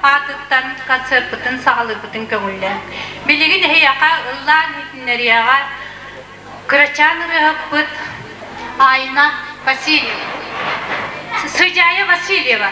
аатыттан концерпытын саҕалыырбытын көҥүллээн. Билигин эһиэхэ ыллаан иһитиннэриэҕэ кырачаан ырыаһыппыт Айна Васильева. Сыдьаайа Васильева.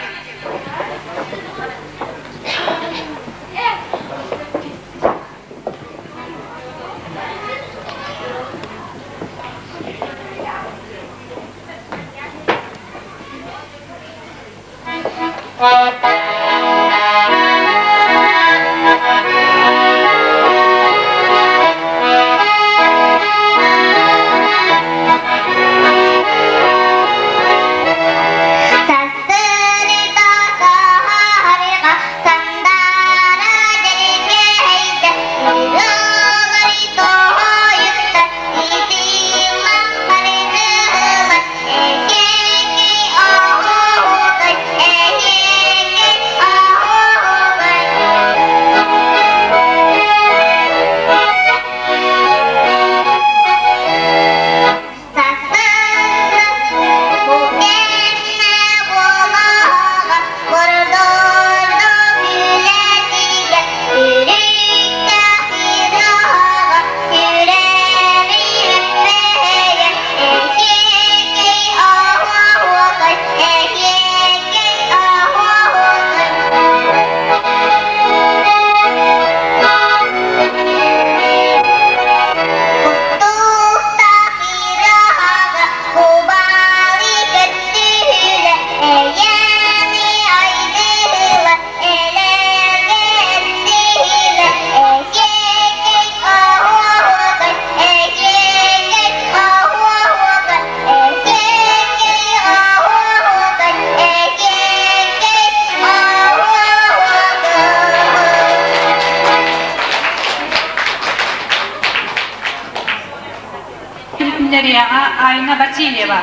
Иһитиннэриэҕэ Айна Васильева.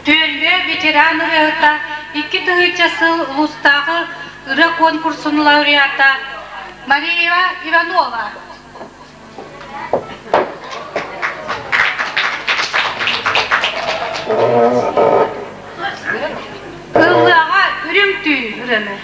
Түөлбэ ветеран ырыаһыта 2000 сыл улуустааҕы ырыа конкурсун лауреата Мария Иванова. Ыллыаҕа үрүҥ түүн ырыаны.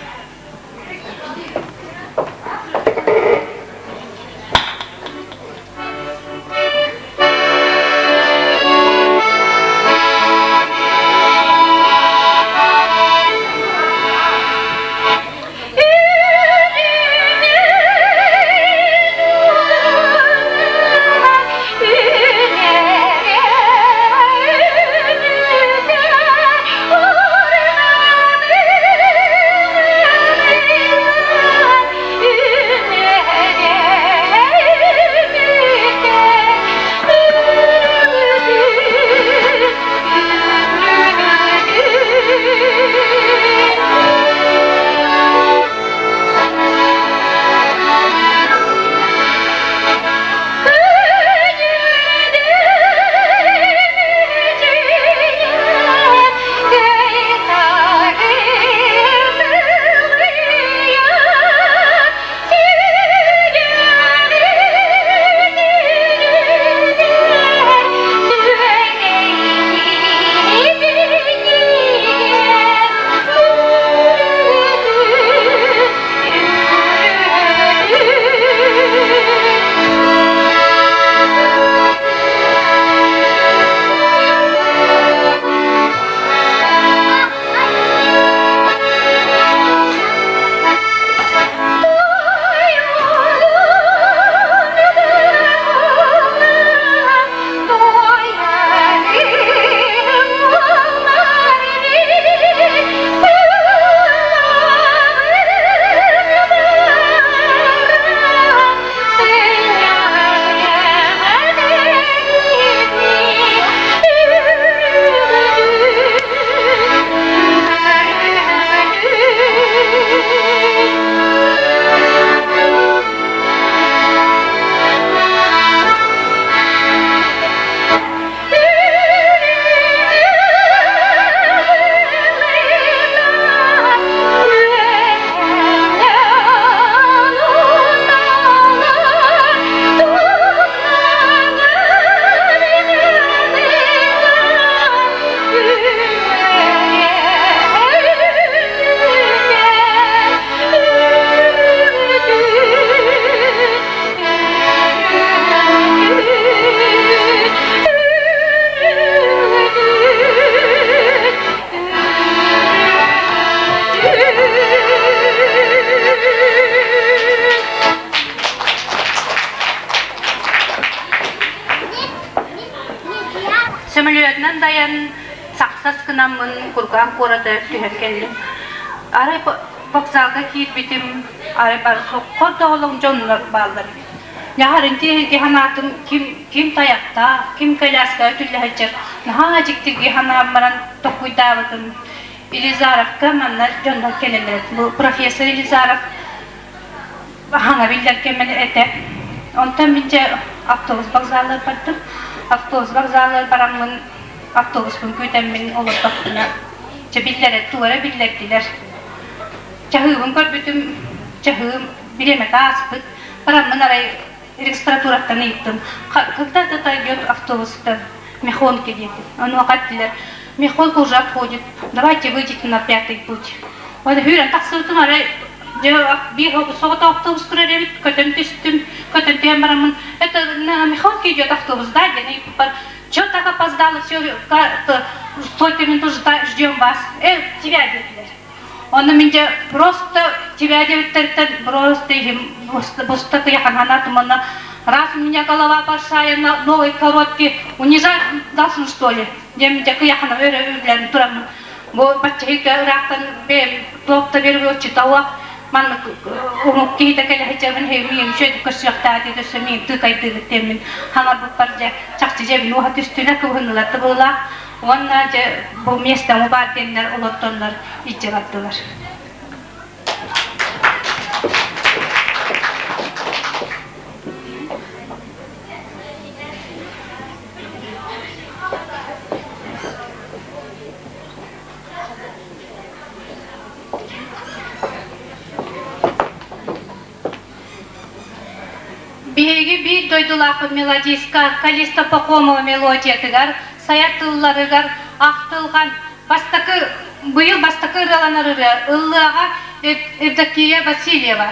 айан сахсас гынаммын Курган куората түһэн кэллим. Арай вокзалга киирбитим, арай бары хордоҕолоҥ дьоннор бааллар эбит. Дьаһарын киһи санаатым ким ким тайахтаах, ким коляскаҕа түллэһиччэр наһаа дьиктиргии санаан баран толкуйдаабытым. Елизаровка манна дьоннор кэлэллэр. Бу профессор Елизаров хаҥа биллэр кэммин этэ. Онтон мин дьэ автобус вокзалыгар бардым. Автобус вокзалыгар бараммын автобуспун күүтэммин олордохпуна чэ биллэрэ туора биллэрдилэр. Чаһыыбын көрбүтүм, чаһыым бириэмэтэ ааспыт. Бараммын арай регистратураттан ыйыттым. Когда это идет автобус-то? Мехонки диэтим. Онуоха эттилэр, Мехонка уже отходит, давайте выйдите на пятый путь. Оны үүрэн тахсыбытым арай дьэ биир соҕотох автобус турар эбит, көтөн түстүм, көтөн түһэн бараммын, это на Мехонке идет автобус, да, диэн ыйыппыппар, че так опоздала, все, столько минут ждем вас, тебя диэтилэр. Онно мин дьэ просто тебя диэбиттэриттэн просто иһим буста кыйаханнаатым уонна раз у меня голова большая на новой коробке унижать должен что ли диэн дьэ кыйахана өрө үрүлэн тураммын бу баччаһыйга ыраахтан бэйэм туох да переводчитауа маннык омук киһитэ кэлэ сылдьабын миигин үчүгэйдик көрсүөхтээх дии өссө миигин тыыкайдыыгыт диэммин хаҥарбыппар дьэ чахчы дьэбин уоһа түстүлэр кыбыһыннылар да быһыылаах Уонна дьэ бу миэстэҥ баар диэннэр олордоннор илдьэ бардылар. Биһиги биир дойдулаахпыт мелодистка Калиста Пахомова мелодиятыгар, сайа тылларыгар ахтылҕан бастакы быйыл бастакы ырыаланар ырыа ыллыаҕа Евдокия Васильева.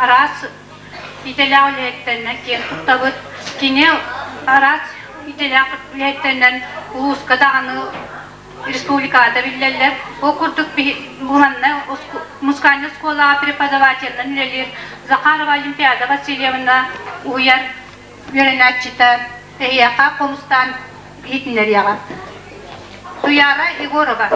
Араас идэлээх үлэһиттэринэн киэн туттабыт. Кини араас идэлээх үлэһиттэринэн улууска даҕаны республикаҕа да биллэллэр. Ол курдук бу манна музыкальнай оскуолаҕа преподавателинэн үлэлиир Захарова Олимпиада Васильевна уһуйар үөрэнээччитэ эһиэхэ хомустаан иһитиннэриэҕэ. Туяра Егорова.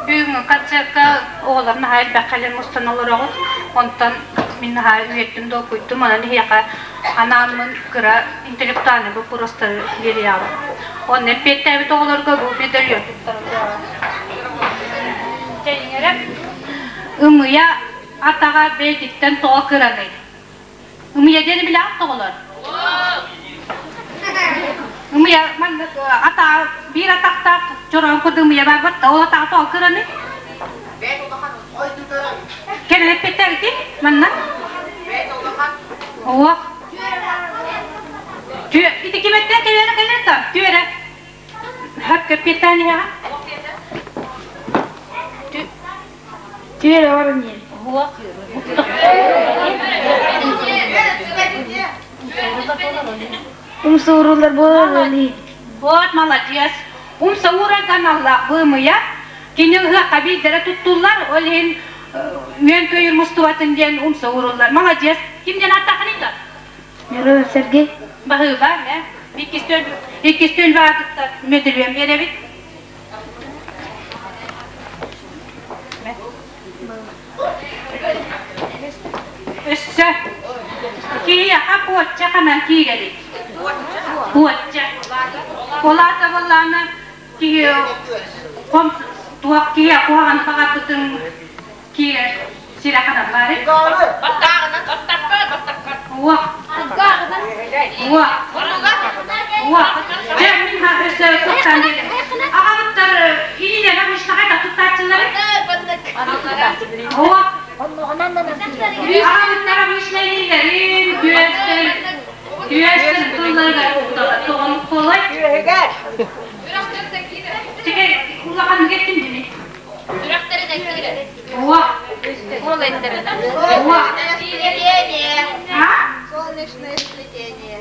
Бүгүҥҥү концертка оҕолор наһаа элбэх кэлэн мустан олороҕут. Онтон мин наһаа үөрдүм, долгуйдум. Онон эһиэхэ анааммын кыра интеллектуальнай боппуруостары биэриэҕим. Онно эппиэттээбит оҕолорго бу медальон туттарыллыаҕа. Чэйиҥ эрэ. Ымыйа атаҕа бэйэтиттэн тоҕо кыраный? Ымыйа диэни билэҕит оҕолор? Ымыйа маннык атаҕа биир атахтаах чороон курдук ымыйа бар батта ол атаҕа тоҕо кыраный? Кэлэн эппиттээбити манна? Оох. Түө ити ким эттэ кэлэн кэлэн та түөрэ. Хөп эппиэттээн иһэҕэ. Түөрэ баран иһэр. Умсуурулар буолан Вот молодец. Умсуурардан аллаах быымыйа. Кини ыһыахха биирдэрэ туттуллар, ол иһин үөн-көйүр мустубатын диэн умсууруллар. Молодец. Ким диэн ааттаахыный да? Миронов Сергей. Баһыыба, э? Иккис түөлбэ аатыттан медальон биэрэбит. Өссө киһиэхэ куочча ханан киирэрий? Куочча. Ол аата буоллаҕына киһи хом туох киһи куһаҕаны баҕарбытын киирэр сирэ ханан баарый? Уох. Уох. Уох. Дьэ, мин өссө туохтаан диэн. Аҕабыттар илиилэрэ мыштаҕай да туттааччылары. Уох. Аҕабыттар обычно илиилэрин, күөстэр, күөстэр тылларыгар тоҕон колой. Теперь улахан кеттим дими. Уох. Уох. А? Солнечное сплетение.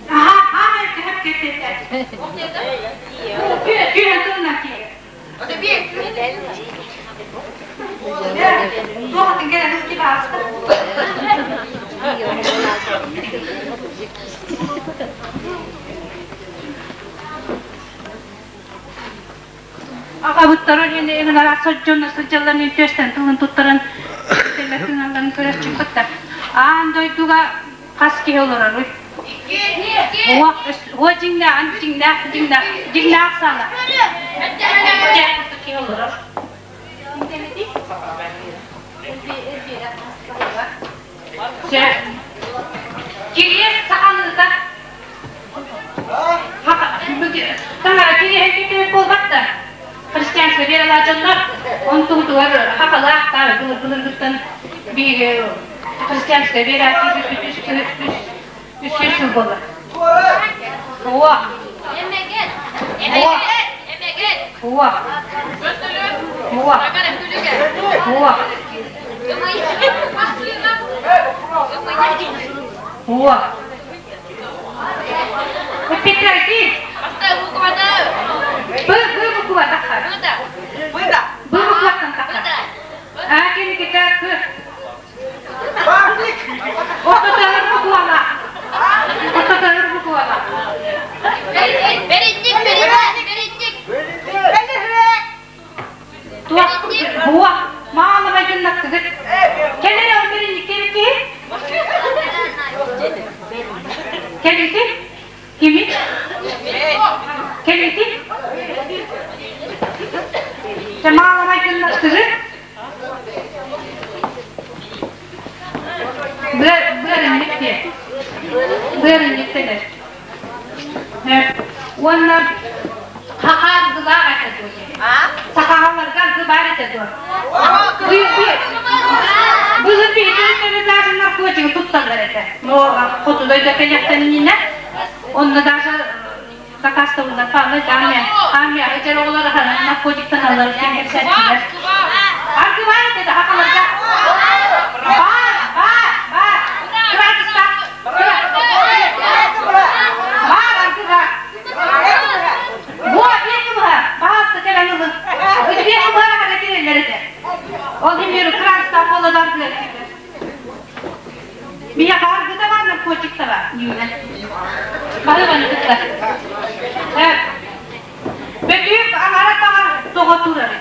Аха, аха, кэп кэп кэп. Күө тылынан киирэр. Туохатын кэлэн икки бааста. Аҕабыттар ол иһин араас дьоннор сылдьалларын түөстэн тылын туттаран тыыналларын көрөөччүппүттэр. Аан дойдуга хас киһи олороруй? Уо дьиҥнээх, дьиҥнээх, дьиҥнээх, дьиҥнээх саала. Киһи олорор. Кириэс сахалыыта Таҥара кириэһин киттибит буолбат да христианскай вералаах дьоннор онтубутугар хахалаах таары былыр-былыргыттан биһиги христианскай вера үс сыл буолла. Уо. Уо. Уо. Уо. Уо. Уо. Эппиттэрги. Б Б буква таххар. Б букваттан таххар. А кини К. Ортотоһор буквала. Ортотоһор буквала. Беринник, беринник, беринник. Туох буа маалабай гыннаттыгыт. Кэлэр ол беринник кэбикки. Кэлити? Кими? Кэлити? Маалабай гыннаттыгыт. Быарынньык диэн. Быарынньык дэнэр. Уонна хахаардылаах этэ дуо диэн. Сахааларга аргы баар этэ дуо? Былыр биһиги даже наркотигы тутталлар этэ. Хоту дойду кэлиэхтэрининэ. Онно даже дакаастабыллар пааллар армия армияҕа дьэр оҕолор наркотиктаналлар диэн кэпсээччилэр. Аргы баар этэ да хахаларга. Баар, баар, баар. Кыраадыстаах. Баар аргы баар. Буо биир кыбыһа, баһаалыста кэлэн ылын. Биир кыбыһа хара кирэллэр этэ. Ол иһин кыраадыстаах буола аргы. Миэхэ аргыта бар наркотикта бар. Баһыыбаны кытта. Бөтүүк аҥара таҕа тоҕо турар.